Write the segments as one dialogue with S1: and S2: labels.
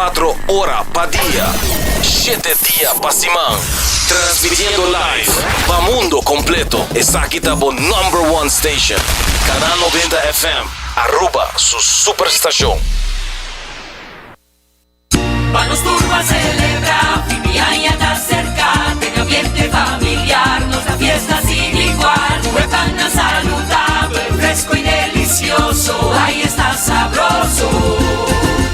S1: 24 ora pa dia, shete dia pa siman. Transmitiendo live pa mundo completo. Esaki ta bo number one station. Canal 90 FM, Aruba su superstacion.
S2: Pa nos tur ban celebra, fin di aña ta cerca, den ambiente familiar nos ta fiesta sin igual. Cu e pannan saludabel, fresco y delicioso, ay esta sabroso.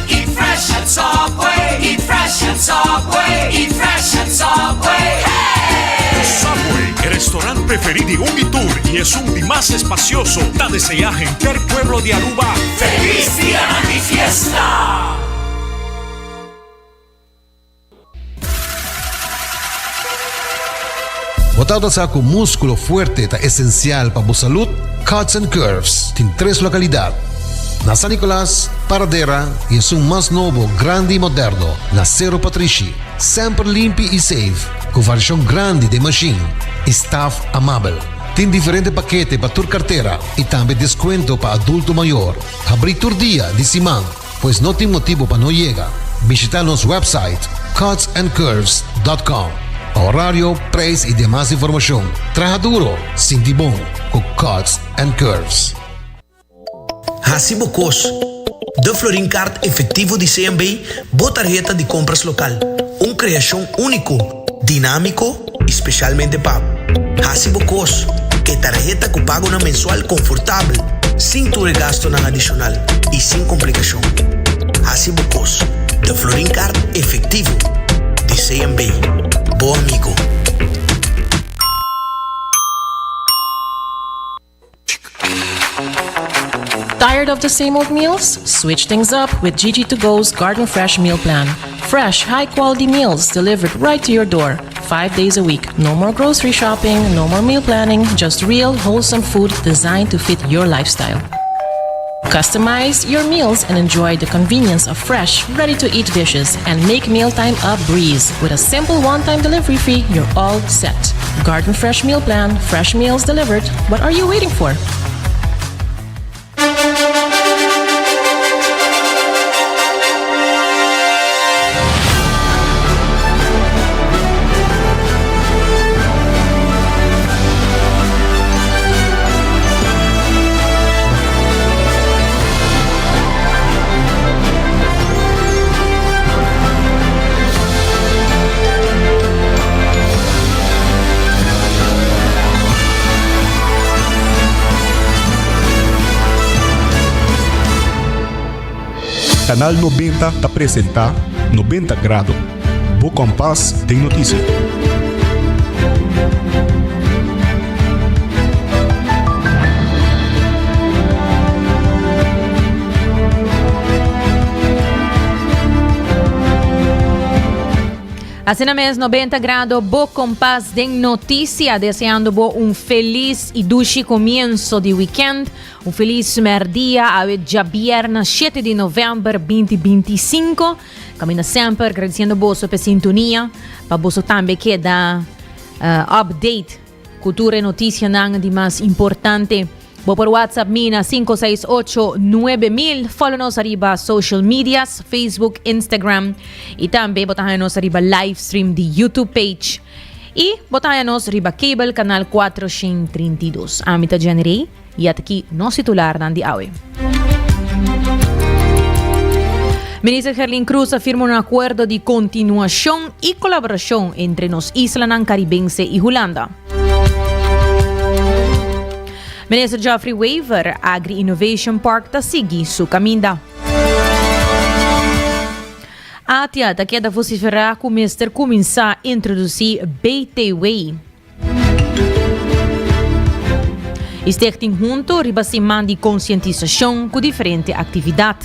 S2: Eat fresh at Subway, eat fresh at Subway, eat fresh at Subway, hey!
S3: Subway, e restaurant preferi di un y tur y esun di mas espacioso, ta desea henter pueblo di Aruba
S2: Feliz Dia di Fiesta!
S4: Bo tabata sa ku múskulo fuerte ta esensial pa bo salud? Cuts and Curves tin tres lokalidat, na San Nicolas, Paradera i esun mas nobo, grandi i moderno, na Sero Patrishi. Semper limpi i safe, ku variashon grandi den mashin i staf amabel. Tin diferente pakete pa tur kartera i tambe deskuento pa adulto mayor. Habrí tur dia di siman. Pues no tin motibo pa no yega. Bishita nos website cutsandcurves dot com pa horario, prijs y demas informacion. Traha duro, sinti bon cu Cuts and Curves.
S5: Hasi bo kos. De Florin Card Efectivo di CMB, bo tarheta di compras local. Un creacion unico, dinamico y specialmente pa bo. Hasi bo kos. E tarheta ku pagonan mensual konfortabel, sin tur e gastonan adishonal i sin komplikashon. Hasi bo kos. De Florin Card Efectivo di CMB. Bo amigo.
S6: Tired of the same old meals? Switch things up with Gigi to Go's Garden Fresh Meal Plan. Fresh, high quality meals delivered right to your door, five days a week. No more grocery shopping, no more meal planning, just real, wholesome food designed to fit your lifestyle. Customize your meals and enjoy the convenience of fresh, ready to eat dishes and make mealtime a breeze. With a simple one time delivery fee, you're all set. Garden Fresh Meal Plan, fresh meals delivered. What are you waiting for?
S7: Canal 90 ta presenta 90 Grado, bo kompas den noticia.
S8: Asina mes 90 grado bo kompas den noticia deseando bo un feliz y dushi comienzo di weekend. Un feliz merdia awe djabierna 7 di november 2025. Caminda semper agradeciendo boso pe sintonia pa boso tambe keda uh, update cu tur e noticianan di mas importante. Bo por WhatsApp mi na 568 9000. Follow nos ariba social medias, Facebook, Instagram y tambe bo ta haya nos ariba live stream di YouTube page. Y bo ta haya nos riba cable canal 432. Ami ta Jenny Rey y at aki nos titularnan di awe. Minister Gerlin Cruz a firma un acuerdo di continuacion y colaboracion entre nos islanan Caribense y Hulanda. Minister Geoffrey Wever, Agri Innovation Park ta sigui su caminda. ATIA ta keda vocifera cu mester cuminsa introduci BTW. Y Stichting Hunto riba siman di concientisacion cu diferente actividad.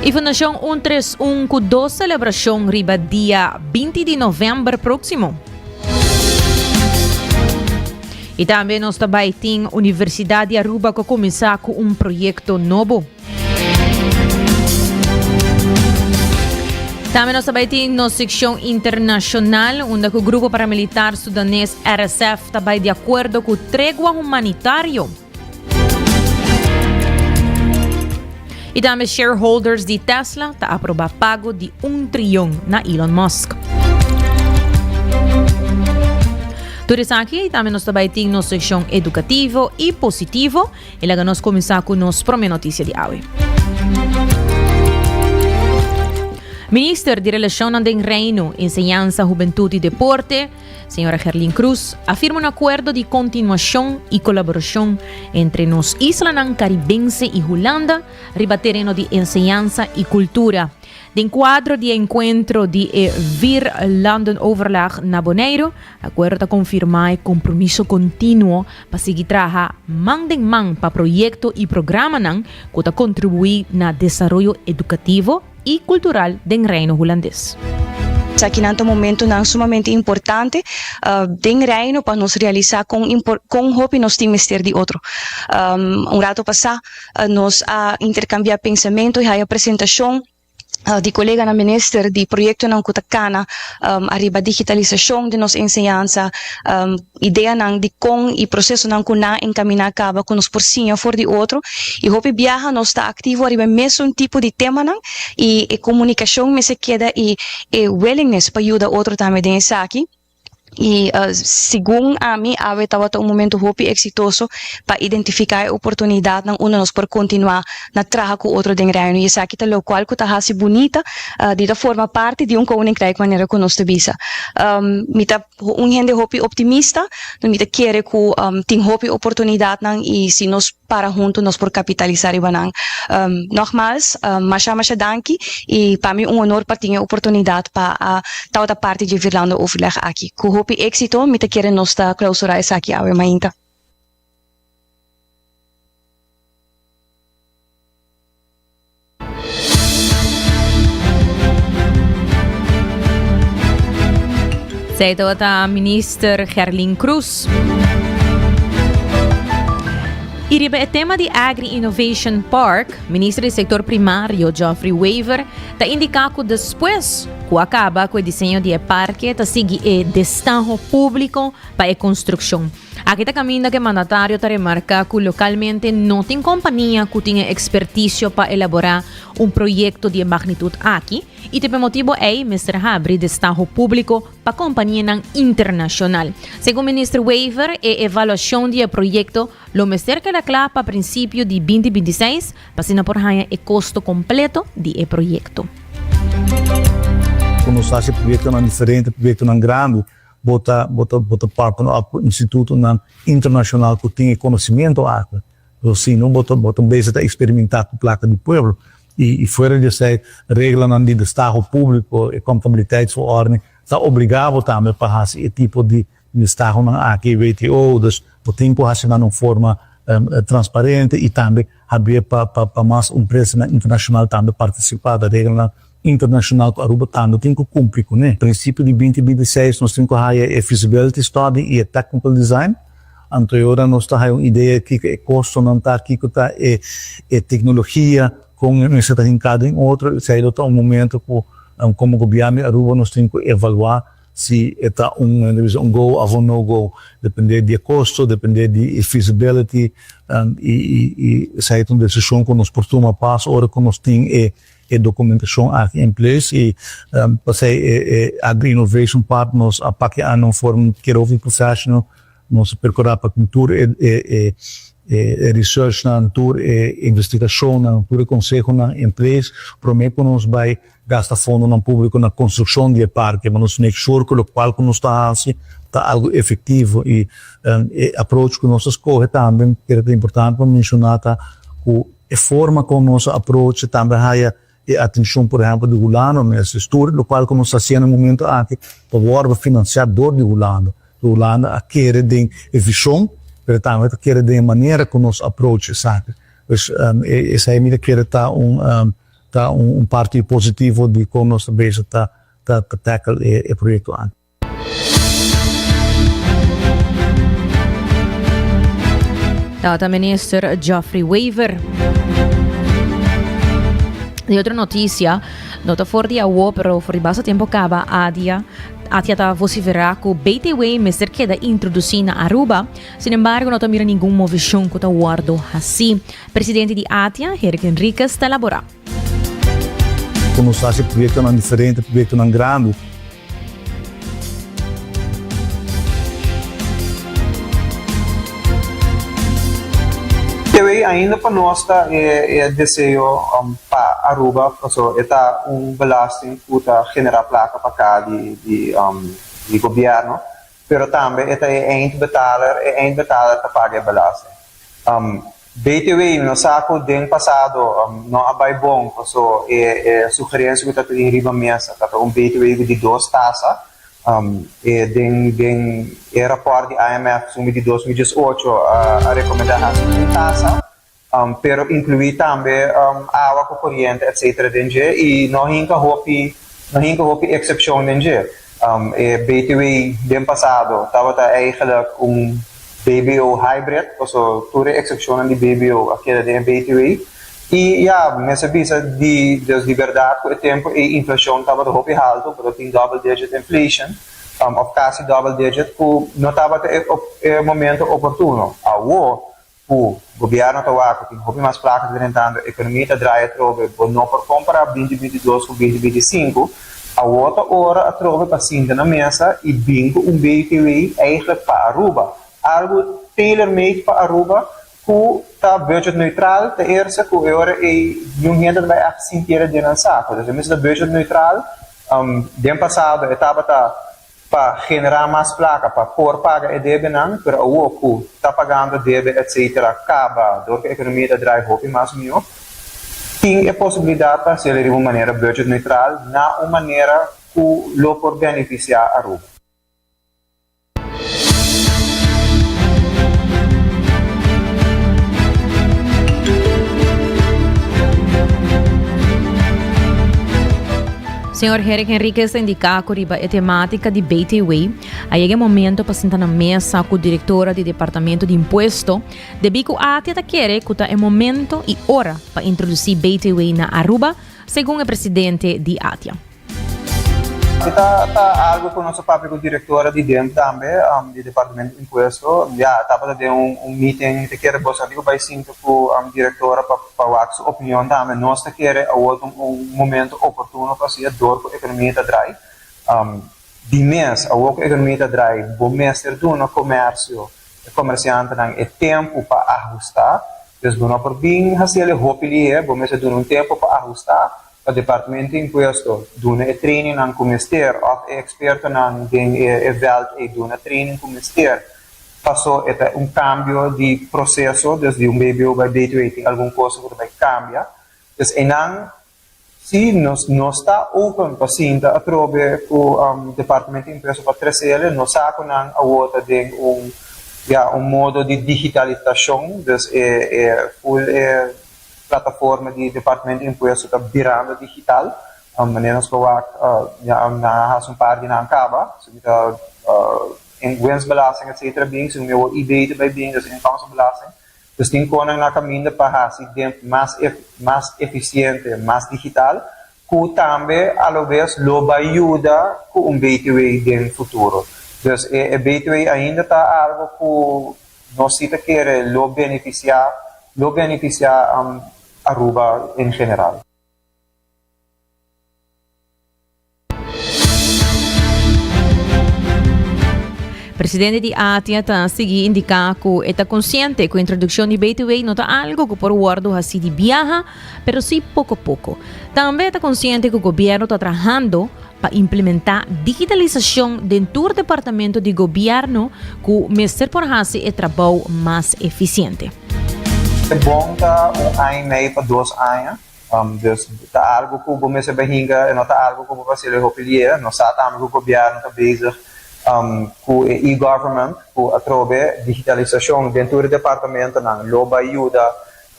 S8: Y Fundacion 131 cu dos celebracion riba dia 20 di november proximo. Y tambe nos ta bay tin Universidad di Aruba cu a cuminsa cu un proyecto nobo. Tambe nos ta bay tin nos seccion internacional unda cu grupo paramilitar Sudanes RSF ta bay di acuerdo cu tregua humanitario. Y tambe shareholders di Tesla ta aproba pago di un triyon na Elon Musk. Tur esaki y tambe nos ta bay tin nos seccion educativo y positivo. Y laga nos cuminsa cu nos prome noticia di awe. Minister di Relacionnan den Reino, Enseñansa, Hubentud y Deporte, Señora Gerlin Cruz, a firma un acuerdo di continuacion y colaboracion entre nos islanan Caribense y Hulanda riba tereno di enseñansa y cultura. Den cuadro di e encuentro di e Vierlandenoverleg na Boneiru, acuerdo ta confirma e compromiso continuo pa sigui traha man den man pa proyecto y programanan cu ta contribui na desaroyo educativo y cultural den Reino Hulandes.
S9: Esakinan ta momentonan sumamente importante den Reino pa nos realisa con con hopi nos tin mester di otro. Un rato pasa nos a intercambia pensamento y haya presentacion di coleganan minister di proyectonan cu ta cana ariba digitalisacion di nos enseñansa, ideanan di con y procesonan cu nan a encamina caba cu nos por siña for di otro y hopi biaha nos ta activo ariba e mesun tipo di temanan y e comunicacion mester keda y e willingness pa yuda otro tambe den esaki. Y segun ami awe tabata un momento hopi exitoso pa identifica e oportunidadnan unda nos por continua na traha cu otro den Reino y esaki ta locual cu ta haci bunita di ta forma parti di un koninkrijk manera cu nos ta bisa. Mi ta un hende hopi optimista, mi ta kere cu tin hopi oportunidadnan y si nos para hunto nos por capitalisa riba nan. Nogmaals, masha masha danki y pa mi un honor pa tin e oportunidad pa a tabata parti dje Virlando Overleg aki. Cu hopi exito mi ta kere nos ta clausura esaki awe mainta.
S8: Zij tabata minister Gerlin Cruz. Y riba e tema di Agri Innovation Park, minister di sector primario Geoffrey Wever ta indica cu despues cu a caba cu e diseño di e parke ta sigui e destaho publico pa e construccion. Aki ta kaminda ku e mandatario ta remarká ku lokalmente no tin kompania ku tin e ekspertisio pa elaborá un proyekto di e magnitut aki i ta pa e motibu ei mester habri destaho públiko pa kompanianan internashonal. Segun Minister Wever e evaluashon di e proyekto lo mester keda kla pa prinsipio di binti 26 pa asina por haña e kosto kompleto di e proyekto.
S10: Ku nos hasi proyektonan diferente, proyektonan grandi, Bo ta bo ta bo ta partner up ku institutonan internashonal ku tin e konosimento aki. So si no bo ta bo ta bezig ta eksperimentá ku plaka di pueblo. I i fuera di esei reglanan di destaho públiko, e contabiliteitsverordening, ta obligá bo tambe pa hasi e tipo di destahonan aki, WTO, dus bo tin ku hasi nan un forma transparente i tambe habié pa pa pa mas empresanan internashonal tambe partisipá. Ta reglanan internacional cu Aruba tambe tin cu cumpli cune. Principio di binti binti seis nos tin cu haya e feasibility study y e technical design. Anto e ora nos ta haya un idea kico e costonan ta, kico ta e e tecnologia, con e mester ta hinca den otro. Esey lo ta un momento cu como gobierno di Aruba nos tin cu evalua si e ta un, nan bisa un go of un no go, depende di e costo, depende di e feasibility y y esey ta un decision cu nos por tuma pas ora cu nos tin e E documentacion aki in place y pasey e Agri Innovation Park nos a paki an un forma kier hopi professional, nos a percura pa cu tur e researchnan, tur e investigacionnan, tur e consehonan in place prome cu nos bay gasta fondonan publico na construccion di e parke, pa nos make sure cu locual cu nos ta haci ta algo efectivo y e approach cu nos a scoge tambe kere ta importante pa menciona ta cu E forma kon nos a aprocha tambe a haya e atencion por ehempel di Hulanda mes. Dus tur locual cu nos ta haciendo e momento aki ta wordo financia door di Hulanda. Dus Hulanda a kere den e vision pero tambe ta kere den e manera cu nos aprocha esaki. Dus esey mi ta kere ta un ta un parti positivo di con nos ta bezig ta ta tackle e proyecto aki.
S8: Tata minister Geoffrey Wever. Di otro noticia, no ta for di awo, pero for di basta tempo caba ADIA. ATIA ta vociferá cu BTW mester keda introducí na Aruba, sin embargo no ta mira ningun movecion cu ta wordo haci. Presidente di ATIA, Herk Henriquez, ta elabora.
S10: Cu nos haci proyectonan diferente, proyectonan grandi.
S11: Tewey ainda pa nos ta e deseo pa Aruba paso e ta un belasting cu ta genera placa pa ca di gobierno pero tambe e ta e eindbetaler, e eindbetaler ta paga e belasting. BTW nos sa cu den pasado no a bay bon paso e sugerencia cu ta tin riba mesa ta ta un BTW di dos tasa. E den den e rapport di IMF sumi di 2018 a recomenda haci un tasa pero inclui tambe awa cu coriente etc den dje y no hinca hopi no hinca hopi excepcion den dje. E BTW den pasado tabata eigenlijk un BBO hybrid, paso tur e eksepshonnan di BBO a keda den e BTW. I ya, mester bisa di dus di bèrdat ku e tempu ei inflashon tabata hopi haltu, bo ta tin double digit inflation, òf kasi double digit, ku no tabata e e momento oportuno. Awor ku gobièrnu ta wak ku tin hopi mas plaka ta drentando, ekonomia ta draai atrobe, bo no por kompará binti 22 ku binti 25, awor ta ora atrobe pa sinta na mesa i bin ku un BTW eigenlijk pa Aruba, algu tailor made pa Aruba ku ta budget neutral, ta eerste ku e ora ei niun hende ta bai ègt sintié den nan sako. Dus e mester ta budget neutral, den pasado e tabata pa generá mas plaka pa por paga e debenan, pero awor ku ta pagando debe etc. Kaba dor ku ekonomia ta drai hopi mas mihó, tin e posibilidat pa hasiel riba un manera budget neutral na un manera ku lo por benefisiá Aruba.
S8: Señor Herrick Henriquez ta indica cu riba e tematica di BTW a yega e momento pa sinta na mesa cu directora di Departamento di Impuesto debi cu ATIA ta kere cu ta e momento y ora pa introduci BTW na Aruba, segun e presidente di ATIA.
S11: E ta ta algo cu nos a papia cu directora di DEM tambe, di Departamento di Impuesto. Ya tabata den un un meeting, mi ta kere boso a dico bay sinta cu directora pa pa wak su opinion tambe. Nos ta kere awor ta un momento oportuno pa hacia dor cu economia ta draai. Di mes, awor cu economia ta draai, bo mester duna comercio, e comerciantenan e tempo pa ahusta. Dus bo no por bin haciel e hopi lihe, bo mester duna un tempo pa ahusta. Pa Departamento di Impuesto duna e trainingnan ku mester òf e ekspertonan den e vèlt ei duna training ku mester, paso e ta un kambio di proseso, dus di un BBO bai B2 tin algun kosa ku ta bai kambia. Dus einan si nos no sta open pa sinta atrobe ku Departamento di Impuesto pa tresele, nos sa ku nan awor ta den un ya un modo di digitalisashon, dus e e ful e Plataforma di Departamento di Impuesto ta birando digital. Manera nos por wak ya nan a hasi un par di nan kaba. So mi ta winstbelasting etcetera bin, segun mi awor IB ta bai bin, dus inkomstenbelasting. Dus tin konan na kaminda pa hasi den mas mas efisiente, mas digital, ku tambe a lo bes lo bai yuda ku un BTW den futuro. Dus e BTW ainda ta algo ku Nos si ta kere lo beneficia lo beneficia Aruba en general.
S8: Presidente di ATIA ta sigui indica cu e ta consciente cu introduccion di BTW no ta algo cu por wordo haci di biaha, pero si poco poco. Tambe e ta consciente cu gobierno ta trahando pa implementá digitalisashon den tur departamento di gobièrnu ku mester por hasi e trabou mas efisiente.
S11: E bon ta un aña i mei pa dos aña, dus ta algu ku bo mester bai hinka, e no ta algu ku bo por hasi e hopi lier. Nos sa tambe ku gobièrnu ta bezig ku e e-government, ku atrobe digitalisashon den tur e departamentonan lo bai yuda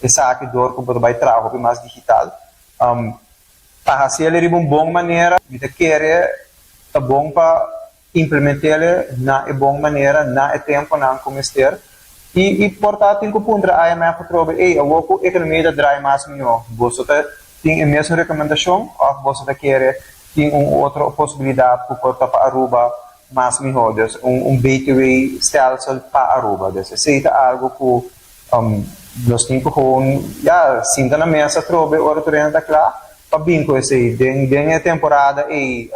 S11: esaki dor ku bo ta bai traha hopi mas digital. Pa hasiel riba un bon manera, mi ta kere ta bon pa implement'el na e bon manera, na e temponan ku mester. I i por ta tin ku puntra IMF atrobe, ey, awor ku ekonomia ta draai mas mihó, boso ta tin e mesun rekomendashon òf boso ta kere Tin un otro posibilidad cu por ta pa Aruba mas miho, dus un un BTW stelsel pa Aruba. Dus esey ta algo cu nos tin cu gewoon ya sinta na mesa atrobe ora tur hende ta cla pa bin cu esey. Den den e temporada ey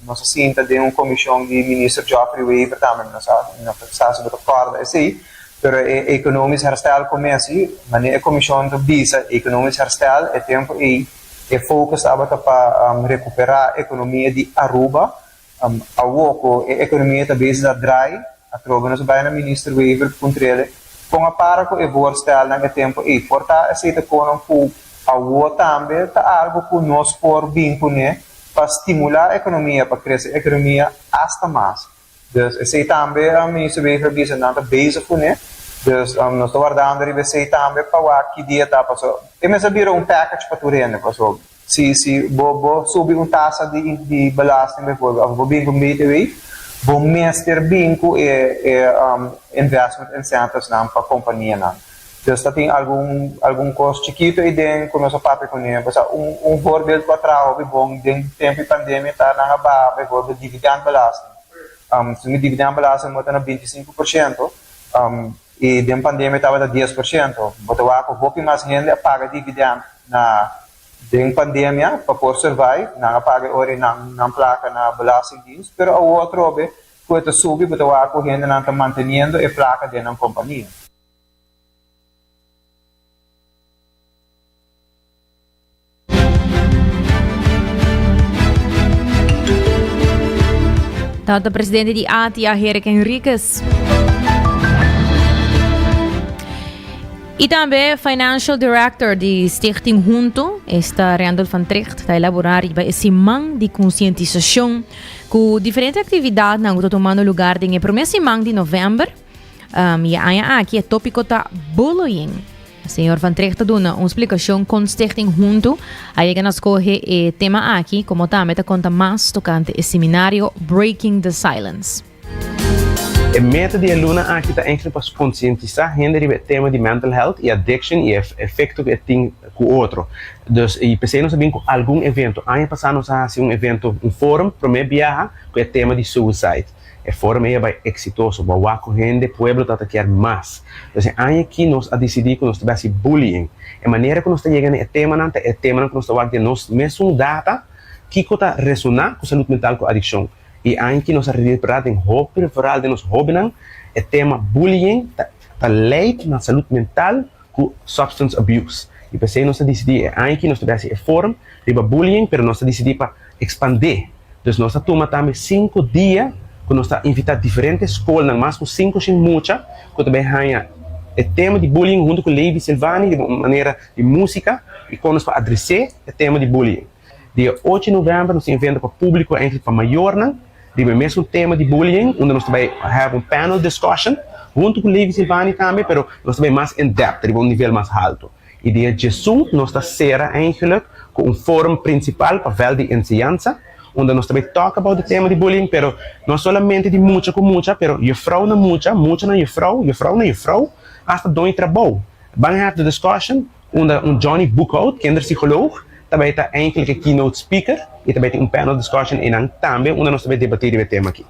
S11: nos a sinta den un comision di Minister Geoffrey Wever tambe, mi no sa mi no sa si bo ta corda esey, pero e Economisch Herstel Commissie, manera e comision ta bisa Economisch Herstel e tempo ey, E focus tabata pa recupera economia di Aruba. Awo cu e economia ta bezig ta draai, atrobe nos a bay na Minister Wever puntrele con a para cu e voorstelnan e tempo ey. Por ta esey ta conan cu awo tambe ta algo cu nos por bin cune pa stimula economia, pa crece economia hasta mas. Dus esei tambe Minister Wever a bisa nan ta bezig kuné. Dus nos ta wardando riba esei tambe pa wak ki dia ta paso. E mester bira un package pa tur hende paso si si bo bo subi un tasa di di belasting bijvoorbeeld of bo bin ku un BTW bo mester bin ku e e investment incentives nan pa kompanianan. Dus ta tin algun algun kos chikito ei den ku nos a papia kuné. Pasobra un un voorbeeld ku a traha hopi bon den tempu di pandemia ta nan a baha bijvoorbeeld dividendbelasting. Si mi dividendbelasting bo ta na 25% i den pandemia tabata 10%. Bo ta wak ku hopi mas hende a paga dividend na den pandemia pa por survive. Nan a paga e ora ei nan nan plaka na belastingdienst. Pero awor atrobe ku e ta subi bo ta wak ku hendenan ta manteniendo e plaka den nan kompania.
S8: Tata presidente di ATIA, Herek Henriquez. Y tambe Financial Director di Stichting Hunto, esta Randall van Tricht, ta elabora riba e siman di concientisacion cu diferente actividadnan cu ta tomando lugar den e prome siman di november. Um, y e aña aki e tópiko ta bullying. Señor Van Tricht ta duna un splikashon kon Stichting Huntu a yega na skohe e tema aki, komo tambe ta konta mas tokante e seminario Breaking the Silence.
S12: E meta di e luna aki ta eigenlijk pa konsientisá hende riba e tema di mental health i addiction i e efekto ku e tin ku otro. Dus i p'esei nos a bin ku algun evento. Aña pasá nos a hasi un evento, un forum, promé biaha ku e tema di suicide. E forum ei a bai eksitoso. Bo a wak ku hende, pueblo tabata kier mas. Dus e aña aki nos a disidí ku nos ta bai hasi bullying. E manera ku nos ta yega na e temanan ta e temanan ku nos ta wak den nos mesun data kiko ta resoná ku salud mental ku adikshon. E aña aki nos a repará den hopi referal den nos hóbennan e tema bullying ta ta leid na salud mental ku substance abuse. I p'esei nos a disidí e aña aki nos ta bai hasi e forum riba bullying pero nos a disidí pa ekspandé. Dus nos a tuma tambe sinku dia ku nos ta invitá diferente skolnan, mas ku 500 mucha ku ta bai haña e tema di bullying huntu ku Levi Silvani riba un manera di músika i kon nos por adres'é e tema di bullying. Dia 8 di novèmber nos tin evento pa públiko enkele pa mayornan riba e mesun tema di bullying unda nos ta bai have un panel discussion huntu ku Levi Silvani tambe pero nos ta bai mas in depth riba un nivel mas haltu. I dia 11 nos ta sera eigenlijk ku un forum prinsipal pa vèlt di enseñansa, unda nos ta bai talk about e tema di bullying, pero no solamente di mucha ku mucha, pero jufrou na mucha, mucha na jufrou, jufrou na jufrou, hasta doño trabou. Ban have the discussion unda un Johnny Boekhout, kinderpsycholoog, ta bai ta eigenlijk e keynote speaker i ta bai tin un panel discussion einan tambe unda nos ta bai debatí riba e tema aki.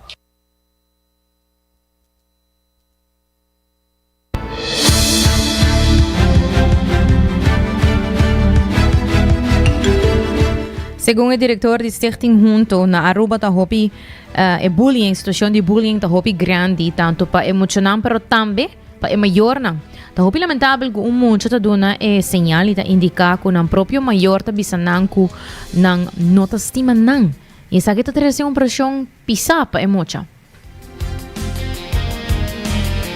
S8: Segun e director di Stichting Hunto na Aruba ta hopi uh, e bullying, situacion di bullying ta hopi grandi tanto pa e muchanan pero tambe pa e mayornan. Ta hopi lamentabel ku un mucha ta duna e señal y ta indica ku nan propio mayor ta bisa nan ku nan no ta stima nan. Y esaki ta trece un presion pisa pa e mucha.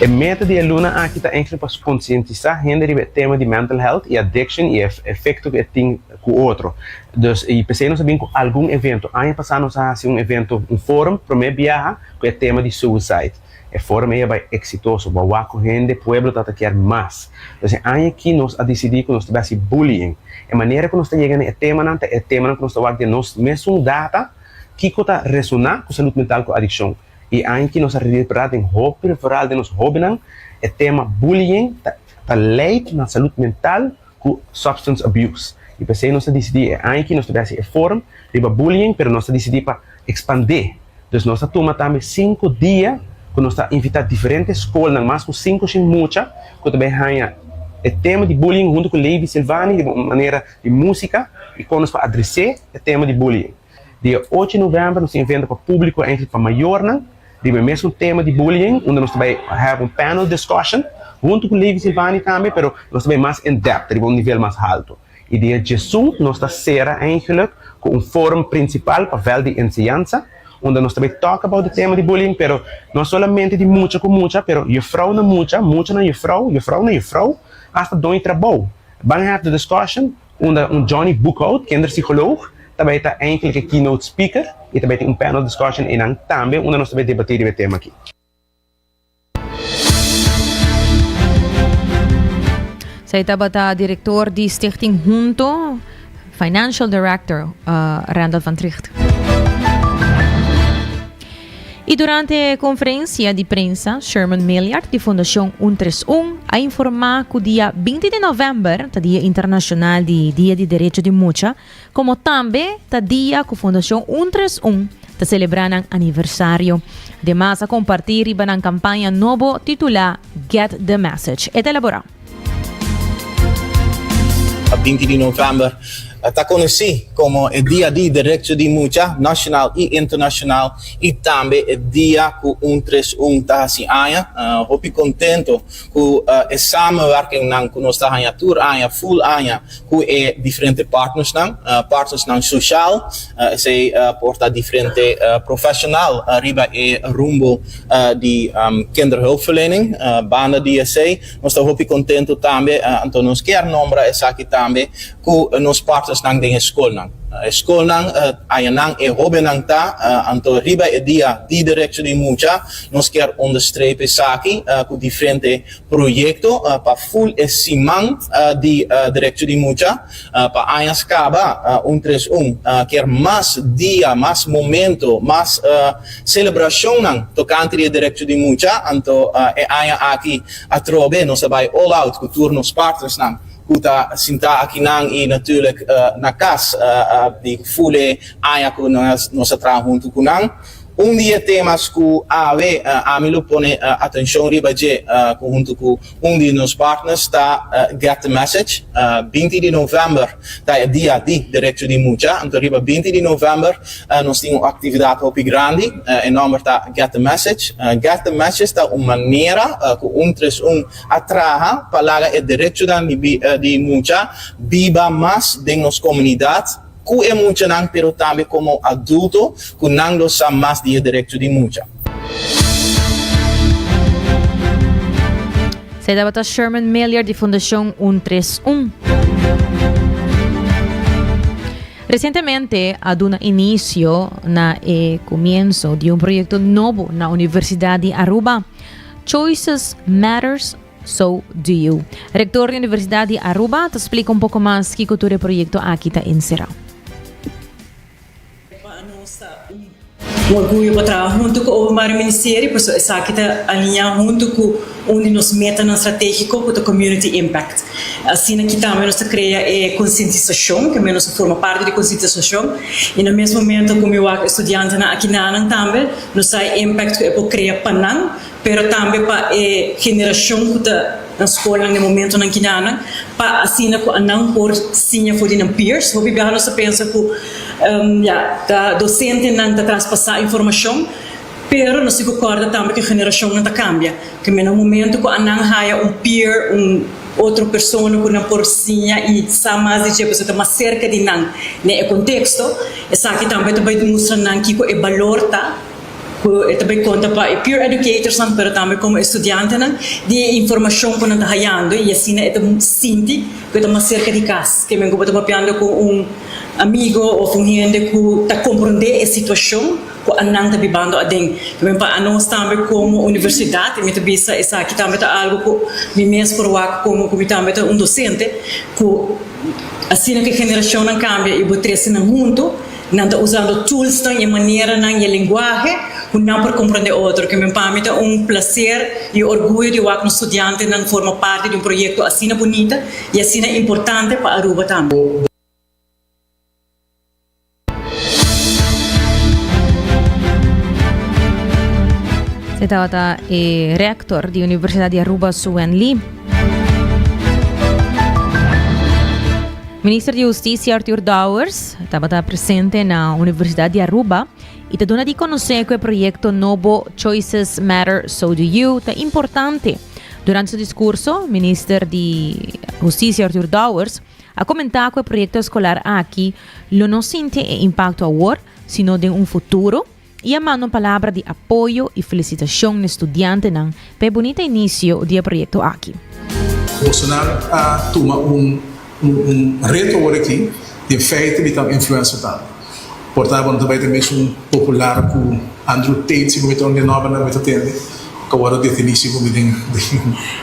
S12: E meta di e luna aki ta eigenlijk pa konsientisá hende riba e tema di mental health i addiction i e efekto ku e tin ku otro. Dus i p'esei nos a bin ku algun evento. Aña pasá nos a hasi un evento, un forum, promé biaha ku e tema di suicide. E forum ei a bai eksitoso. Bo a wak ku hende, pueblo tabata kier mas. Dus e aña aki nos a disidí ku nos ta bai hasi bullying. E manera ku nos ta yega na e temanan ta e temanan ku nos ta wak den nos mesun data. Kiko ta resoná ku salud mental ku adikshon? I aña ki nos a repará den hopi referal den nos hóbennan, e tema bullying ta ta leid na salud mental ku substance abuse. Y p'esey nos a dicidi e aña aki nos ta bay haci e forum riba bullying pero nos a dicidi pa expande. Dus nos a tuma tambe cinco dia cu nos ta invita diferente scolnan, mas cu cinco shin mucha cu ta bay haña e tema di bullying hunto cu Levi Silvani riba un manera di musica y con nos por adrese e tema di bullying. Dia ocho di november nos tin evento pa publico eigenlijk pa mayornan riba e mesun tema di bullying unda nos ta bay have un panel discussion hunto cu Levi Silvani tambe pero nos ta bay mas in depth riba un nivel mas halto. Y dia djesun nos ta cera eigenlijk cu un forum principal pa veld di enseñansa unda nos ta bay talk about e tema di bullying pero no solamente di mucha cu mucha pero juffrouw na mucha, mucha na juffrouw, juffrouw na juffrouw hasta doño trabou. Ban have the discussion unda un Johnny Boekhout, kinderpsycholoog, ta bay ta eigenlijk e keynote speaker y ta bay tin un panel discussion eynan tambe unda nos ta bay debati riba e tema aki.
S8: Esei tabata director di Stichting Hunto, Financial Director uh, Randall van Tricht. Y durante conferencia di prensa, Sherman Milliard di Fundacion 131 a informa cu dia 20 di november ta Dia Internacional di Dia di Derecho di Mucha, Como tambe ta dia cu Fundacion Un Tres Un ta celebra nan aniversario. Ademas a comparti riba nan campaña nobo titula Get the Message. E ta elabora.
S13: 20 di november ta conoci como e Dia di Derecho di Mucha nacional y internacional y tambe e dia cu Un Tres Un ta haci aña. Hopi contento cu e samenwerkingnan cu nos ta haña tur aña, full aña, Ku e diferente partnersnan, partnersnan sosial, esei por ta diferente profeshonal riba e rumbo di kinderhulpverlening. Banda di esei nos ta hopi kontentu tambe, anto nos kier nombra esaki tambe, ku nos partnersnan den e skolnan. E skolnan ayanan e hobennan ta, anto riba e dia di derecho di mucha nos kier onderstreep esaki ku diferente Proyekto pa ful e siman di derecho di mucha pa añas kaba un tres un kier mas dia, mas momento, mas selebrashonnan tokante di e derecho di mucha. Anto e aña aki atrobe nos a bai all out ku tur nos partnersnan ku ta sinta akinan i natuurlijk na kas di ful e aña ku nos a traha huntu ku nan. Un di e temas ku awe ami lo pone atenshon riba dje huntu ku un di nos partners ta Get the Message. 20 di novèmber ta e dia di derecho di mucha, anto riba 20 di novèmber nos tin un aktividat hopi grandi, e nòmber ta Get the Message. Get the Message ta un manera ku un tres un a traha pa laga e derechonan di mucha biba mas den nos komunidat. Ku e muchanan pero tambe komo adulto ku nan lo sa mas di e derecho di mucha.
S8: Esei tabata Sherman Melier di Fundashon Un Tres Un. Resientemente a duna inisio na e komienso di un proyekto nobo na Universidat di Aruba, Choices Matters So do you. Rector di Universidad di Aruba ta splica un poco mas kico tur e proyecto aki ta encera.
S14: Pa nos ta un orguyo pa traha hunto cu Openbare Ministerie, pasobra esaki ta alinea hunto cu un di nos metanan strategico cu ta Community Impact. Asina ki tambe nos ta crea e concientisacion, ke nos ta forma parti di concientisacion y na mes momento cu mi wak e studiantenan aki nanan tambe nos sa e impact cu e por crea pa nan, pero tambe pa e generashon ku ta na skolnan den momentonan kinanan, pa asina ku anan por siña for di nan peers. Hopi biaha nos ta pensa ku ya, ta dosentenan ta traspasá informashon, pero nos tin ku kòrda tambe ku e generashonnan ta kambia. Ke na momento ku anan haya un peer, un otro persona ku nan por siña i sa mas di dje pasobra ta mas serka di nan den e konteksto, esaki tambe ta bai mustra nan kiko e balor ta. Ku e ta bai konta pa e peer educatorsnan pero tambe komo e studiantenan di e informashon ku nan ta hayando i asina e ta sinti ku e ta mas serka di kas. Ke men ku bo ta papiando ku un amigo òf un hende ku ta komprondé e situashon ku anan ta bibando aden. Ke men pa anos tambe komo universidat i mi ta bisa esaki tambe ta algu ku mi mes por wak komo ku mi tambe ta un dosente ku asina ku e generashonnan kambia i bo trese nan huntu. Nan ta usando toolsnan i e maneranan i e lenguahe ku nan por komprondé otro. Ke men pa mi ta un plaser i orguyo di wak nos studiantenan forma parti di un proyekto asina bunita i asina importante pa Aruba tambe.
S8: E tabata e rector di Universidad di Aruba, Suen Lee. Minister di Husticia Arthur Dowers tabata presente na Universidad di Aruba y ta duna di conoce cu e proyecto nobo Choices Matter So Do You ta importante. Durante su discurso, Minister di Husticia Arthur Dowers a comenta cu e proyecto escolar aki lo no sinti e impacto awor, sino den un futuro y a manda un palabra di apoyo y felicitacion n'e studiantenan pa e bunita inicio di e proyecto aki.
S15: Bosonan a tuma un un reto awor aki, den feite mi ta un influencer tambe. Por ta bo no ta bai ta mesun popular ku Andrew Tate segun mi ta un di e nòmbernan mi ta tende ku a wòrdu detení segun mi den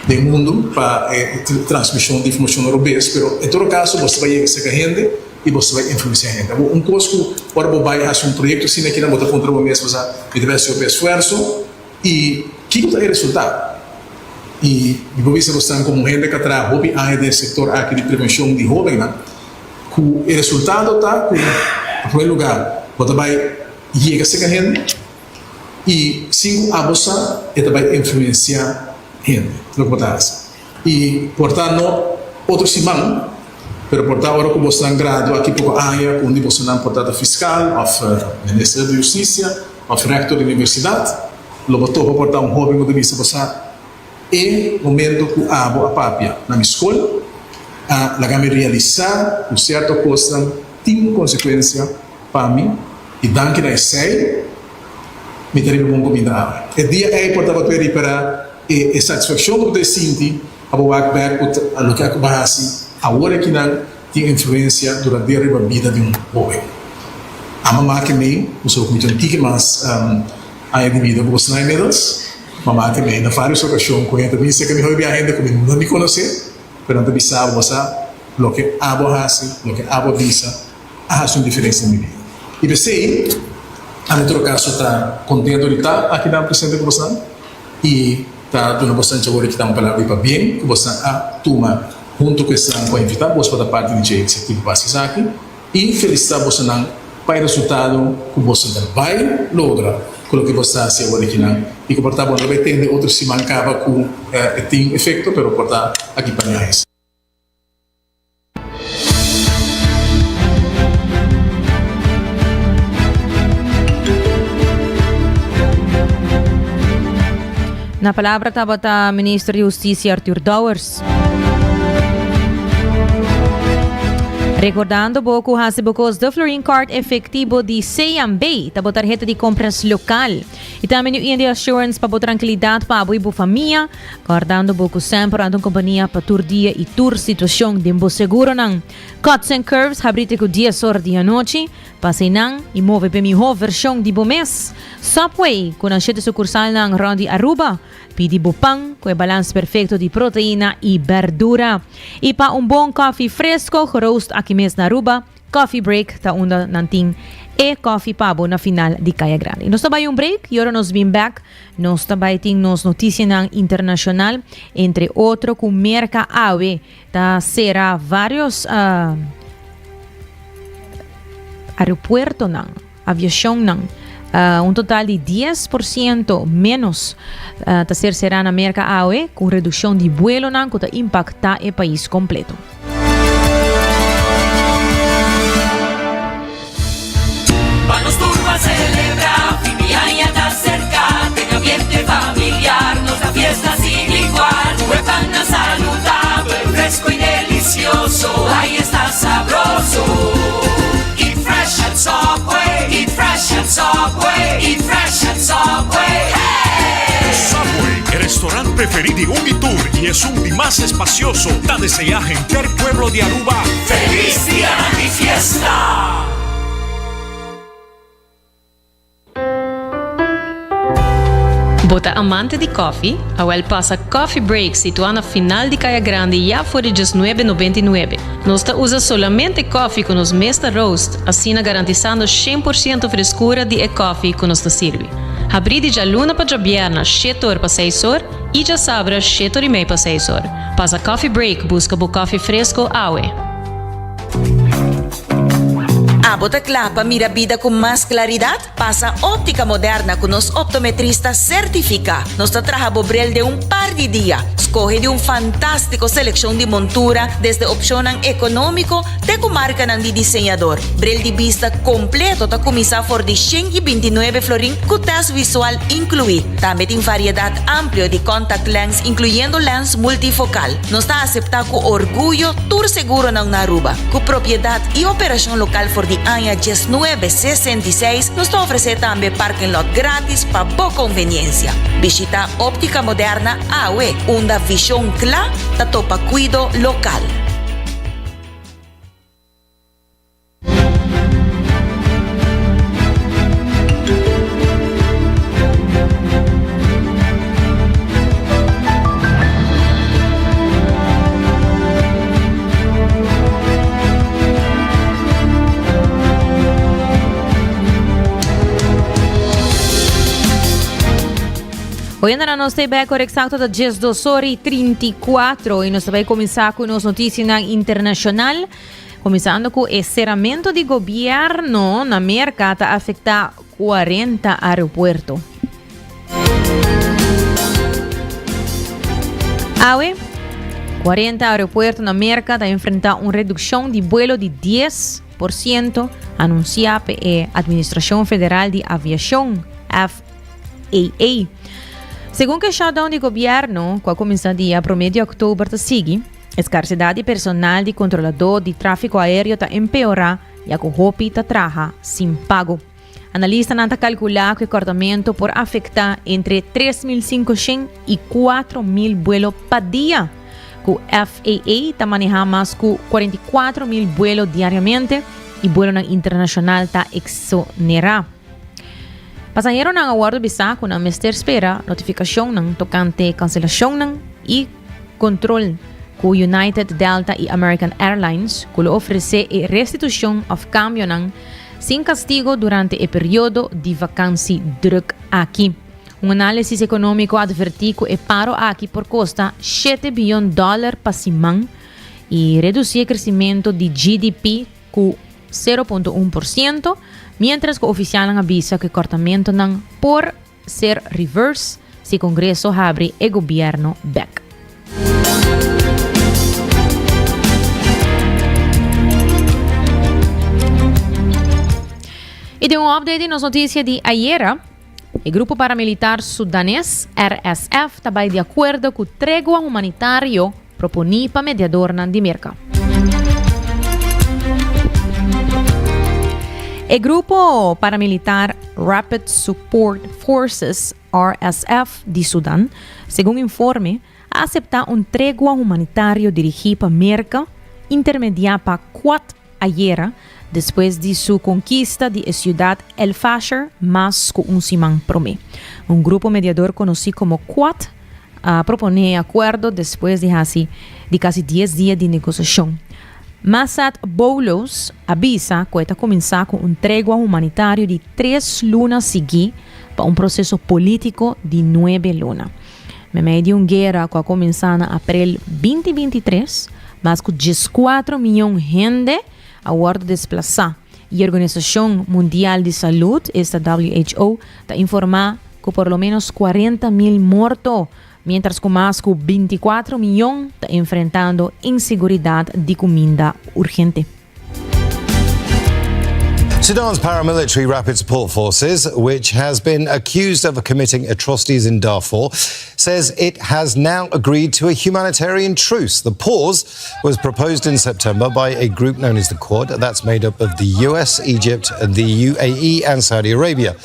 S15: den mundu pa e transmishon di informashon robes, pero en todo kaso bo ta bai yega serka hende. i bo ta bai influensiá hende. Awor, un kos ku ora bo bai hasi un proyekto asina kinan bo ta puntra bo mes, Basa, mi ta bai hasi hopi esfuerso i kiko ta e resultado? I mi por bisa bosnan komo un hende ku a traha hopi aña den e sektor aki di prevenshon di hóbennan, ku e resultado ta ku na promé lugá bo ta bai yega serka hende i sin ku abo sa e ta bai influensiá hende loke bo ta hasi. I por ta no otro siman, pero por ta ora ku bosnan gradua aki poko aña, ku un di bosonan por ta ta fiskal òf minister di hustisia òf rektor di universidat, lo bo topa por ta un hóben ku ta bisa bo sa e momento ku abo a papia na mi skol a laga mi realisá ku sierto kosnan tin un konsekuensia pa mi i danki na esei mi ta riba bon kuminda awe. E dia ei por tabata ripará E satisfaccion cu bo ta sinti pa bo wak bek cu loke a cu bo haci awor akinan tin influencia duradero riba bida di un hoben. Ama make mei, bo sa cu mi ta un tiki mas aña di bida cu bo snai inmiddels, ma make mei na varios ocasion cu hende ta bin cerca mi hopi bia hende cu mi no ni conoce, pero nan ta bisa bo, bo sa loke abo a haci, loke abo a bisa a haci un diferencia den mi bida. Y p'esey ami en todo caso ta contento di ta akinan presente cu bosan. I ta duna bosan djawor di kita un palabra di pabien ku bosan a tuma huntu ku esnan ku a invitá bos pa ta parti di dje ekseptivo pa hasi esaki, i felisitá bosonan pa e resultado ku boso ta bai logra ku loke bos ta hasi awor akinan, i ku por ta bo no ta bai tende otro siman kaba ku e tin efekto, pero por ta aki pa ña.
S8: Na palabra tabata minister di Husticia Arthur Dowers. Recordando bo cu haci bo cos de Florin Card efectivo di CMB, ta bo tarjeta di compras local. Y tambe New India Assurance pa bo tranquilidad pa abo y bo famia. Kòrdando bo ku semper anda un kompania pa tur dia i tur situashon den bo seguronan. Cuts and Curves habrí te ku dies or di anochi. Pasa einan i move p'e mihó vershon di bo mes. Subway, ku nan shete sukursalnan rònt di Aruba. Pidi bo pan ku e balans perfekto di proteina i bèrdura. I pa un bon kòfi fresko geroost aki mes na Aruba, Coffee break ta unda nan tin e coffee pa bo na final di Kaya Grandi. Nos ta bai un break y ora nos bin back nos ta bai tin nos noticianan internacional, entre otro cu Merca awe ta cera varios uh, aeropuertonan, aviacionnan. Uh, un total di 10% menos uh, ta ser cera na Merca awe cu reduccion di vuelonan cu ta impacta e pais completo.
S2: Pa nos tur pa celebra, fin di aña ta cerca, den ambiente familiar, nos da fiesta sin igual. Tur e pannan saludabel, fresco y delicioso, ay esta sabroso. Eat fresh at Subway, eat fresh at Subway, eat fresh at Subway, hey!
S3: Subway, e restaurant preferí di un i tur i esun di mas espacioso, ta deseá henter pueblo di Aruba
S2: Feliz Dianan di Fiesta!
S6: Bo ta amante di koffie? Awel pasa Coffee Break situá na final di Kaya Grandi ya for di djesnuebe nobenta i nuebe. Nos ta usa solamente koffie ku nos mes ta roast, asina garantisando shen por siento freskura di e koffie ku nos ta sirbi. Habrí di djaluna pa djabièrna shete or pa seis or i djasabra shete or i mei pa seis or. Pasa Coffee Break buska bo koffie fresko awe.
S16: Abo ta kla pa mira bida ku mas klaridat? Pasa Óptica Moderna ku nos optometrista sertifiká. Nos ta traha bo bril den un par di dia. Skohe di un fantástiko selekshon di montura, desde opshonnan ekonómiko te ku markanan di diseñador. Bril di bista kompleto ta kuminsá for di 129 florin ku tèst visual inkluí. Tambe tin variedat amplio di contact lens inkluyendo lens multifokal. Nos ta aseptá ku orguyo tur seguronan na Aruba. Ku propiedat i operashon lokal for di aña 1966, nos ta ofresé tambe parking lot gratis pa bo konveniensia. Bishitá Óptica Moderna awe, unda vishon kla ta topa kuido lokal.
S8: Oyendo nos te bek ora exacto ta 12 ora y 34 y nos ta bay comenzar cu nos noticianan internacional. Kuminsando ku e seramentu di gobièrnu na Merka ta afektá 40 aeropuerto. Awe, 40 aeropuerto na Merka ta enfrentá un redukshon di buelo di 10% anunsiá pa e Administrashon Federal di Aviashon, FAA. Segun ku e shutdown di gobièrnu, ku a kuminsá dia promé di òktober ta sigui, E skarsedat di personal di kontroladó di tráfiko aéreo ta empeorá ya ku hopi ta traha sin pago. Analistanan ta kalkulá ku e kòrtamentu por afektá entre 3.500 i 4.000 buelo pa dia, ku FAA ta manehá mas ku 44.000 buelo diariamente i buelonan internashonal ta eksonerá. Pasaheronan a wòrdu bisá ku nan mester spera notifikashonnan tokante kanselashonnan i Control cu United, Delta y American Airlines cu lo ofrece e restitucion of cambionan sin castigo durante e periodo di vakantie druk aki. Un analisis economico a adverti cu e paro aki por costa shete biyon dollar pa siman y reduci e crecimento di GDP cu 0.1%, mientras cu oficialnan a bisa cu e cortamentonan por ser reverse si Congreso habri e gobierno bek. Y den un update di nos noticia di ayera, e grupo paramilitar sudanes RSF ta bay di acuerdo cu tregua humanitario Proponí pa mediadornan di Merka. E grupo paramilitar Rapid Support Forces, RSF, di Sudan, segun informe, a aseptá un tregua humanitario dirigí pa Merka, intermediá pa Quad ayera, despues di su konkista di e siudat El Fasher mas ku un siman promé. Un grupo mediador konosí komo Quad a proponé e akuerdo despues di hasi di kasi dies dia di negosiashon. Massad Boulos a bisa ku e ta kuminsá ku un tregua humanitario di tres luna siguí pa un proseso polítiko di nuebe luna. Meimei di un guera ku a kuminsá na aprel 2023, mas ku dieskuatro mion hende a wòrdu desplasá i e Organisashon Mundial di Salud, esta WHO, ta informá ku por lo ménos 40 mil morto, miéntras ku mas ku 24 mion ta enfrentando inseguridat di kuminda urgente.
S4: Sudan's paramilitary Rapid Support Forces, which has been accused of committing atrocities in Darfur, says it has now agreed to a humanitarian truce. The pause was proposed in September by a group known as the Quad, that's made up of the US, Egypt, the UAE, and Saudi Arabia.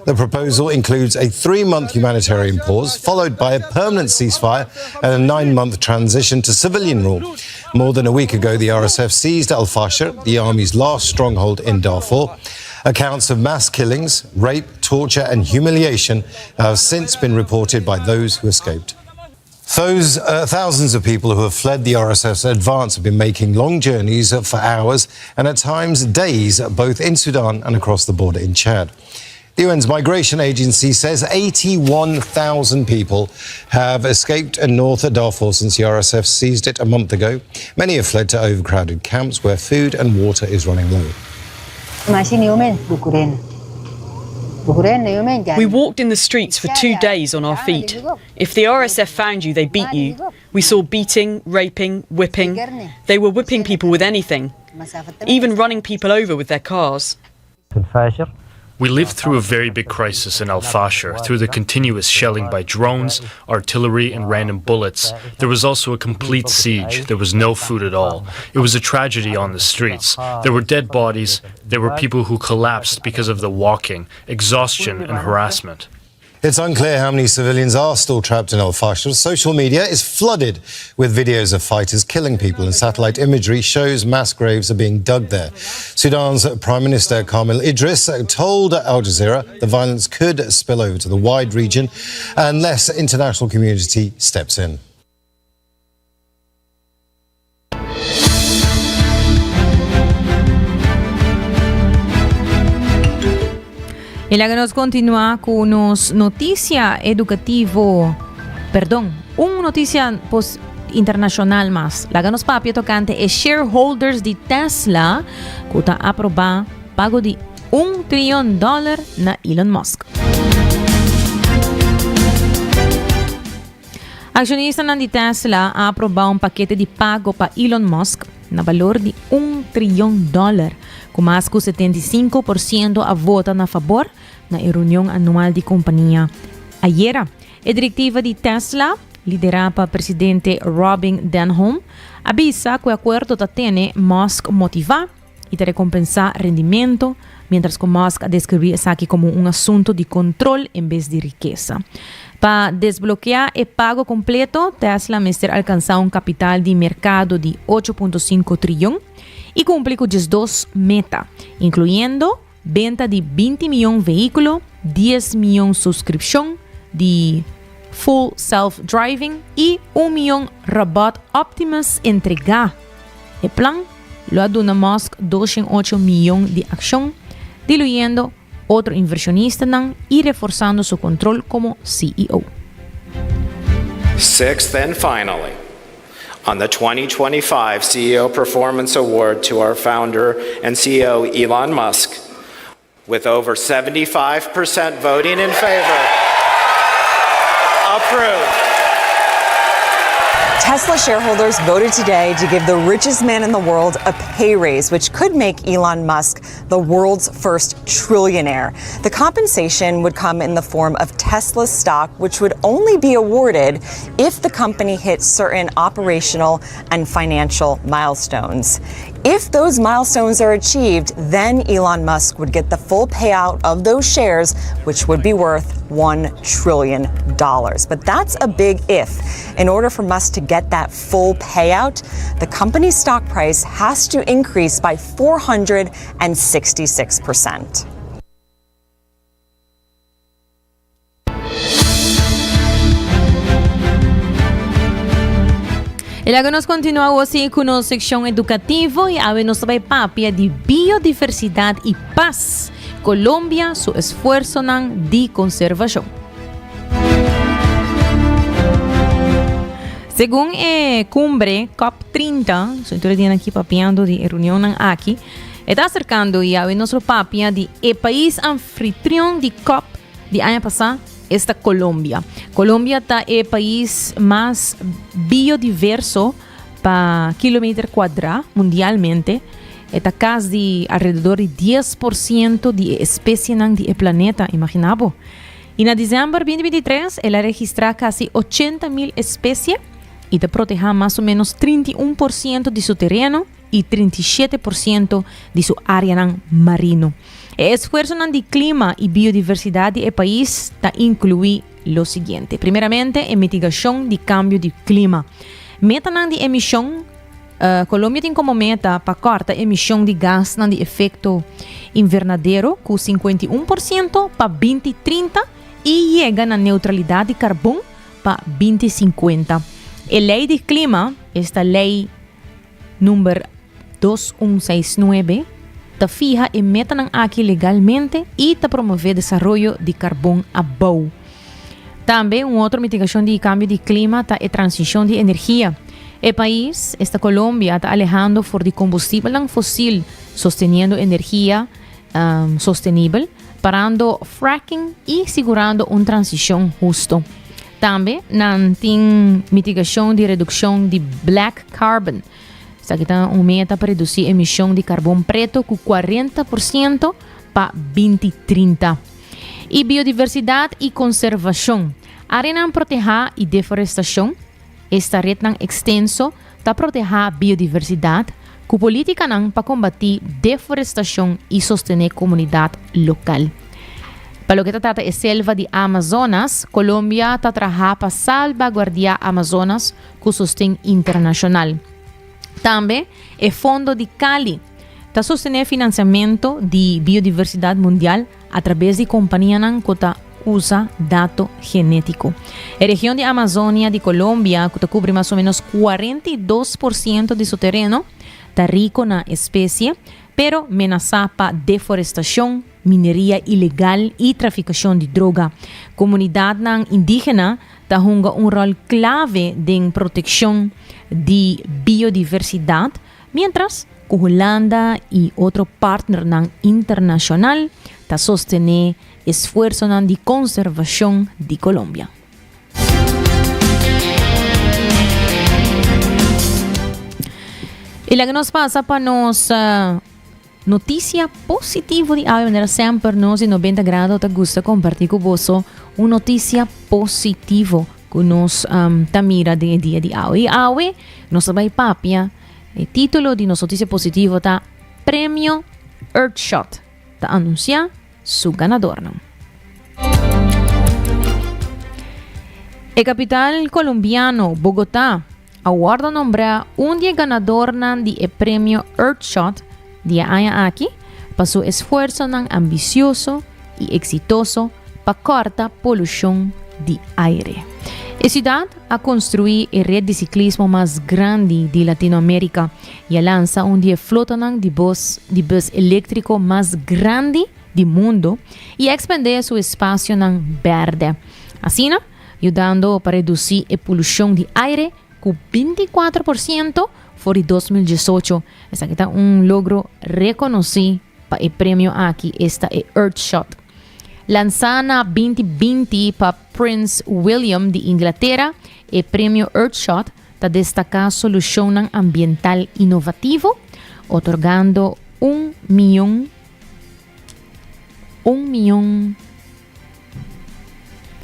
S4: The proposal includes a three month humanitarian pause, followed by a permanent ceasefire and a nine month transition to civilian rule. More than a week ago, the RSF seized Al Fasher, the army's last stronghold in Darfur. Accounts of mass killings, rape, torture, and humiliation have since been reported by those who escaped. Those uh, thousands of people who have fled the RSF's advance have been making long journeys for hours and at times days, both in Sudan and across the border in Chad. The UN's migration agency says 81,000 people have escaped north of Darfur since the RSF seized it a month ago. Many have fled to overcrowded camps where food and water is running low.
S17: We walked in the streets for two days on our feet. If the RSF found you, they beat you. We saw beating, raping, whipping. They were whipping people with anything, even running people over with their cars.
S18: We lived through a very big crisis in Al Fasher through the continuous shelling by drones, artillery, and random bullets. There was also a complete siege. There was no food at all. It was a tragedy on the streets. There were dead bodies. There were people who collapsed because of the walking, exhaustion, and harassment.
S19: It's unclear how many civilians are still trapped in El Fasher. Social media is flooded with videos of fighters killing people, and satellite imagery shows mass graves are being dug there. Sudan's Prime Minister Kamil Idris told Al Jazeera the violence could spill over to the wide region unless international community steps in.
S8: Y laga nos continua cu nos noticia educativo, perdon, un noticia pos internacional mas. Laga nos papia tocante e shareholders di Tesla cu ta aproba pago di un trillon dollar na Elon Musk. Accionistanan di Tesla a aproba un pakete di pago pa Elon Musk na balor di un triyon dòler, ku mas ku 75% a vota na fabor na e reunion anual di kompania ayera. E direktiva di Tesla, liderá pa presidente Robin Denholm, a bisa ku e akuerdo ta tene Musk motivá i ta rekompensá rendimento, miéntras ku Musk a deskribí esaki komo un asuntu di kontrol en bes di rikesa. Pa desblokeá e pago kompleto, Tesla mester alkansá un kapital di merkado di 8.5 trion i kumpli ku 12 meta, inkluyendo benta di 20 mion vehíkulo, 10 mion suskripshon di Full Self-Driving i un mion robòt Optimus entregá. E plan lo a duna Musk 208 miyon di akshon, diluyendo otro invershonistanan i reforsando su kontrol komo CEO.
S20: Sixth and finally, on the 2025 CEO Performance Award to our founder and CEO Elon Musk, with over 75% voting in favor, approved.
S16: Tesla shareholders voted today to give the richest man in the world a pay raise, which could make Elon Musk the world's first trillionaire. The compensation would come in the form of Tesla stock, which would only be awarded if the company hit certain operational and financial milestones. If those milestones are achieved, then Elon Musk would get the full payout of those shares, which would be worth $1 trillion. But that's a big if. In order for Musk to get that full payout, the company's stock price has to increase by 466%.
S8: E laga nos continua awo cu nos seccion educativo y awe nos ta bay papia di biodiversidad y paz. Colombia su esfuerzonan di conservacion. Segun e cumbre COP 30, so tur e dianan aki papiando di e reunionnan aki, e ta acercando y awe nos lo papia di e pais anfitrion di COP di aña pasá, esta Colombia. Colombia ta e pais mas biodiverso pa kilometer kuadrá mundialmente. E ta kas di alrededor di 10% di e espesienan di e planeta, imaginá bo. I na desèmber 2023 el a registrá kasi 80 mil espesie i ta protehá mas o ménos 31% di su tereno. i 37% di su áreanan marino. E esfuersonan di klima i biodiversidat di e pais ta inkluí lo siguiente. Primeramente, e mitigashon di kambio di klima. Metanan di emishon, Colombia tin komo meta pa kòrta emishon di gasnan di efekto invernadero ku 51% pa 2030 i yega na neutralidat di karbon pa 2050. E lei di klima, esta lei Number dos un seis nuebe ta fiha e metanan aki legalmente i ta promové desaroyo di karbon abou. Tambe un otro mitigashon di kambio di klima ta e transishon di energia. E pais, esta Colombia, ta alehando for di kombustibelnan fosil, sosteniendo energia. Sostenibel, parando fracking y sigurando un transicion husto. Tambe nan tin mitigacion di reduccion di black carbon. Esaki ta un meta pa reduci emision di carbon preto cu 40% pa 2030. Y biodiversidad y conservacion. Areanan proteha y deforestacion. Esta retnan ekstenso ta protehá biodiversidat ku polítikanan pa kombatí deforestashon i sostené komunidat lokal. Pa loke ta trata e selva di Amazonas, Colombia ta traha pa salbaguardiá Amazonas ku sosten internashonal. Tambe e Fondo di Cali ta sostené finansiamentu di biodiversidat mundial atrabes di kompanianan ku ta usa dato genétiko. E region di Amazonia di Colombia, ku ta kubri mas o ménos 42% di su tereno, ta riko na espesie, pero menasá pa deforestashon, mineria ilegal i trafikashon di droga. Komunidatnan indígena ta hunga un ròl klave den protekshon di biodiversidat, Mientras ku Hulanda i otro partnernan internashonal ta sostené esfuersonan di konservashon di Colombia. I laga nos pasa pa nos notisia positivo di awe. Manera semper nos di 90 Grado ta gusta kompartí ku boso un notisia positivo ku nos ta mira den e dia di awe. I awe nos ta bai papia. E título di nos notisia positivo ta Premio Earthshot ta anunsiá su ganadornan. E kapital kolombiano, Bogotá, a wòrdu nombrá un di e ganadornan di e premio Earthshot di e aña aki pa su esfuersonan ambisioso i eksitoso pa kòrta polushon di aire. E siudat a konstruí e ret di siklismo mas grandi di Latinoamérika i a lansa un di e flotanan di bus di bus eléktriko mas grandi di mundu i a ekspandé su espasionan bèrdè. Asina, yudando pa redusí e polushon di aire ku 24% for di 2018. Esaki ta un logro rekonosí pa e premio aki, esta e Earthshot. Lansá na 2020 pa Prince William di Inglatera, e premio Earthshot ta destaká solushonnan ambiental inovativo, otorgando un mion un mion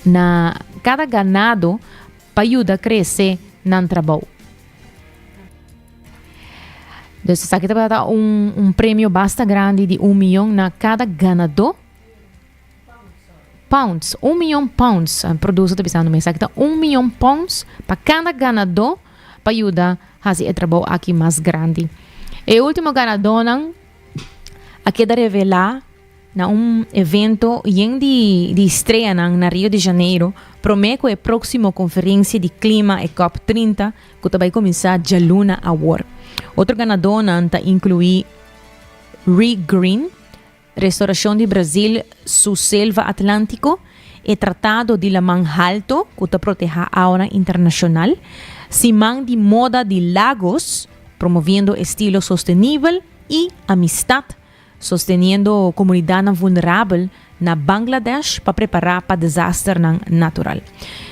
S8: na kada ganado pa yuda krese nan trabou. Dus esaki tabata un, un premio basta grandi di un mion na kada ganadó. Pounds, un mion pounds, producer ta bisando mi, esaki ta un mion pounds pa kada ganadó pa yuda hasi e trabou aki mas grandi. E último ganadónan a keda revelá Na un evento yen di di streanan na Rio de Janeiro promé ku e próksimo konferensia di klima e cop 30 ku ta bai kuminsá djaluna awor. Otro ganadónan ta inkluí Re Green, Restorashon di Brazil su Selva Atlántiko, e Tratado di Laman Halto ku ta protehá awanan internashonal, Siman di Moda di Lagos, promoviendo estilo sostenibel i Amistat Sosteniendo komunidatnan vulnerabel na Bangladesh pa prepará pa desasternan natural.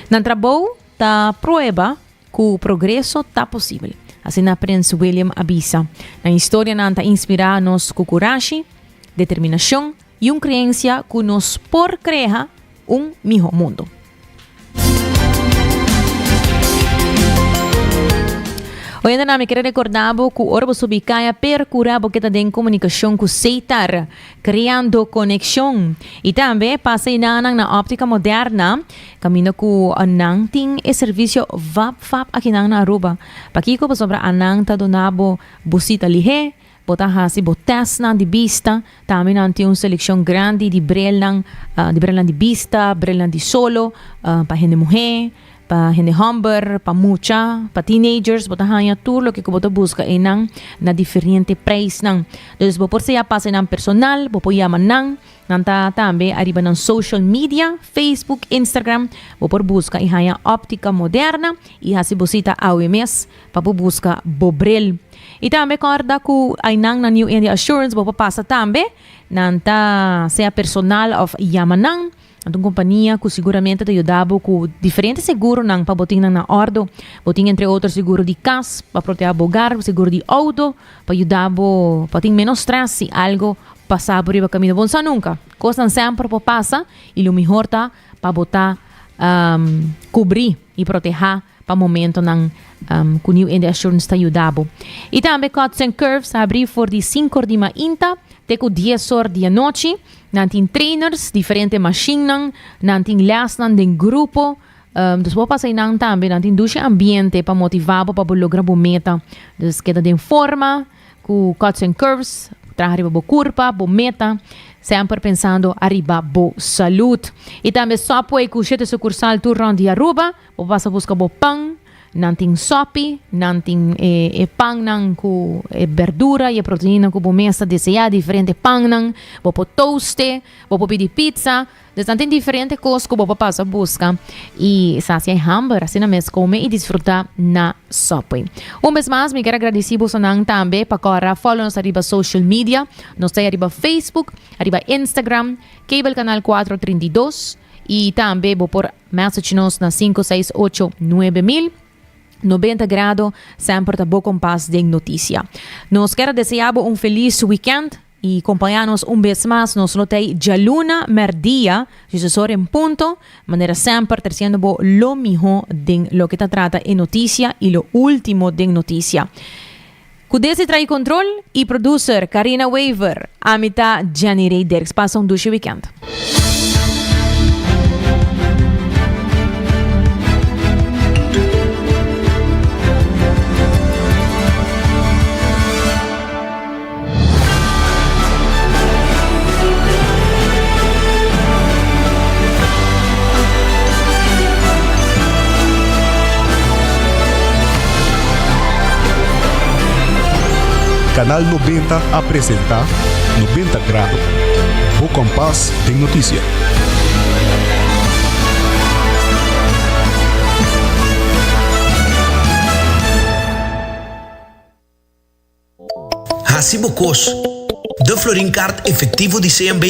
S8: Nan trabou ta prueba ku progreso ta posibel, asina Prins William a bisa. Nan historianan ta inspirá nos ku kurashi, determinashon i un kreensia ku nos por krea un mihó mundu. Oyentenan, mi kere recorda bo cu ora bo subi caya percura bo keda den comunicacion cu Seitar, creando conexion. Y tambe pasa inanan na Optica Moderna, caminda cu nan tin e servicio vap vap akinan na Aruba. Pakico? Pasobra anan ta duna bo bo cita lihe, Bo ta hasi bo tèstnan di bista. Tambe nan tin un selekshon grandi di brelnan, di brelnan di bista, brelnan di solo, pa hende muhé, pa hende hòmber, pa mucha, pa teenagers. Bo ta haña tur loke ku bo ta buska einan na diferente preisnan. Dus bo por sea pasa einan personal, bo por yama nan. Nan ta tambe ariba nan social media, Facebook, Instagram. Bo por buska i haña Optica Moderna i hasi bo sita awe mes pa bo buska bo bril. I tambe kòrda ku ainan na New India Assurance bo por pasa tambe. Nan ta sea personal òf yama nan. Nan ta un kompania ku siguramente ta yuda bo ku diferente seguronan pa bo tin nan na òrdu. Bo tin entre otro seguro di kas pa proteha bo hogar, seguro di outo pa yuda bo pa tin ménos strès si algo pasa bo riba kaminda. Bo no sa nunka. Kosnan semper por pasa i lo mihor ta pa bo ta kubrí i protehá pa momentonan ku New India Assurance ta yuda bo. I tambe Cuts and Curves a habrí for di sinku or di mainta te ku dies or di anochi. Nan tin trainers, diferente mashinnan, nan tin lèsnan den grupo. Dus bo pasa einan tambe, nan tin dushi ambiente pa motivá bo pa bo logra bo meta. Dus keda den forma ku Cuts and Curves, traha riba bo kurpa, bo meta, semper pensando ariba bo salud. I tambe Subway ku shete sukursal tur rònt di Aruba. Bo pasa buska bo pan, nan tin sopi, nan tin e e pannan ku e berdura i e proteina ku bo mes ta deseá, diferente pannan, bo por toaste, bo por pidi pizza. Dus nan tin diferente kos ku bo por pasa buska i sasia e hamber, asina mes kome i disfrutá na Subway. Un bes mas mi kier a gradisí bosonan tambe pa kòrda follow nos ariba social media. Nos ta ariba Facebook, ariba Instagram, Cable Canal 432 i tambe bo por Message nos na 5 6 8 9000. 90 grado semper ta bo kompas den notisia. Nos kier a desea bo un felis weekend y kompaña nos un bes mas. Nos lo tei djaluna merdia, diesdos or en punto, manera semper treciendo bo lo miho den loke ta trata e noticia y lo ultimo den noticia. Cu Desi trae control y producer Carina Wever, ami ta Jenny Ray Dirks. Pasa un dushi weekend.
S7: Canal 90 a presenta 90 Grado, bo kompas den notisia.
S5: Hasi bo kos. De Florin Card Efectivo di CMB,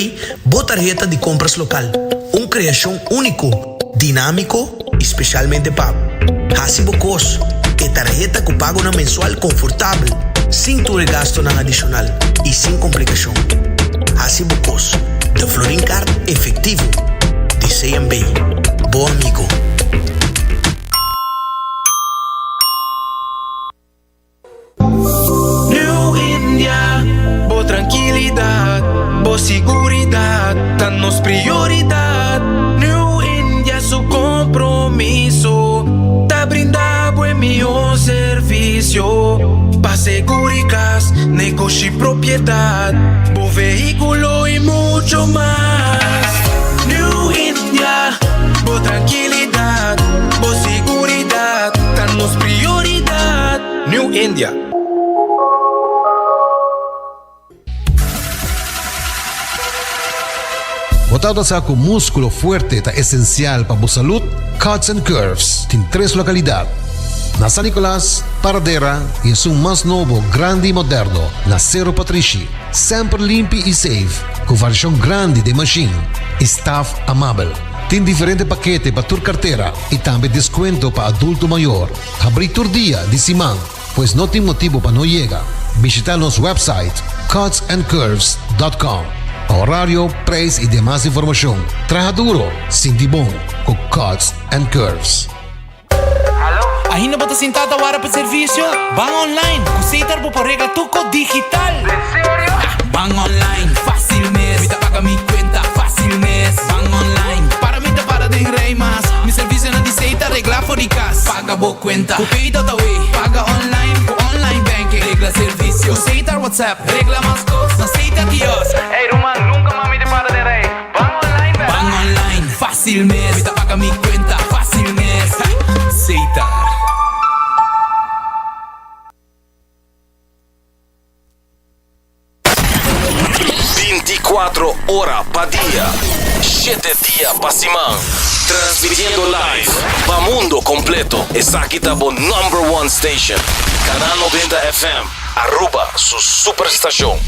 S5: bo tarheta di compras local. Un creacion unico, dinamico y specialmente pa bo. Hasi bo kos. E tarheta cu pagonan mensual confortabel, sin tur e gastonan adicional y sin complicacion. Hasi bo kos. De Florin Card Efectivo di CMB. Bo amigo.
S21: New India, bo trankilidat, bo siguridat ta nos prioridat. New India su kompromiso ta brinda bo e mihó servisio pa seguri kas, negoshi, propiedat, bo vehíkulo i mucho mas. New India, bo trankilidat, bo siguridat ta nos prioridat. New India.
S4: Bo tabata sa ku múskulo fuerte ta esensial pa bo salud? Cuts and Curves tin tres lokalidat, na San Nicolas, Paradera i esun mas nobo, grandi i moderno na Sero Patrishi. Semper limpi i safe, ku variashon grandi den mashin i staf amabel. Tin diferente pakete pa tur kartera i tambe deskuento pa adulto mayor. Habrí tur dia di siman, pues no tin motibu pa no yega. Bishita nos website cutsandcurves.com pa horario, prijs i demas informashon. Traha duro, sinti bon ku Cuts and Curves.
S22: Ainda bo ta sintá ta wara pa servisio? Ban online! Ku Setar bo por regla tur kos digital!
S23: Den serio?
S22: Ban online, fácil mes! Mi ta paga mi kuenta fácil mes! Ban online, para mi ta para den rei mas! Mi servisionan di Setar regla for di kas! Paga bo kuenta ku Pay.awe! Paga online ku online banking! Regla servisio ku Setar WhatsApp! Regla mas kos na Setar Kiosk!
S23: Ey ruman, nunka mas mi ta para den rei! Ban online bèr!
S22: Ban online, fácil mes! Mi ta paga mi kuenta fácil mes! Setar.
S1: 24. 24 ora pa dia, shete dia pa siman. Transmitiendo live pa mundo completo. Esaki ta bo number one station. Canal 90 FM, Aruba su superstacion.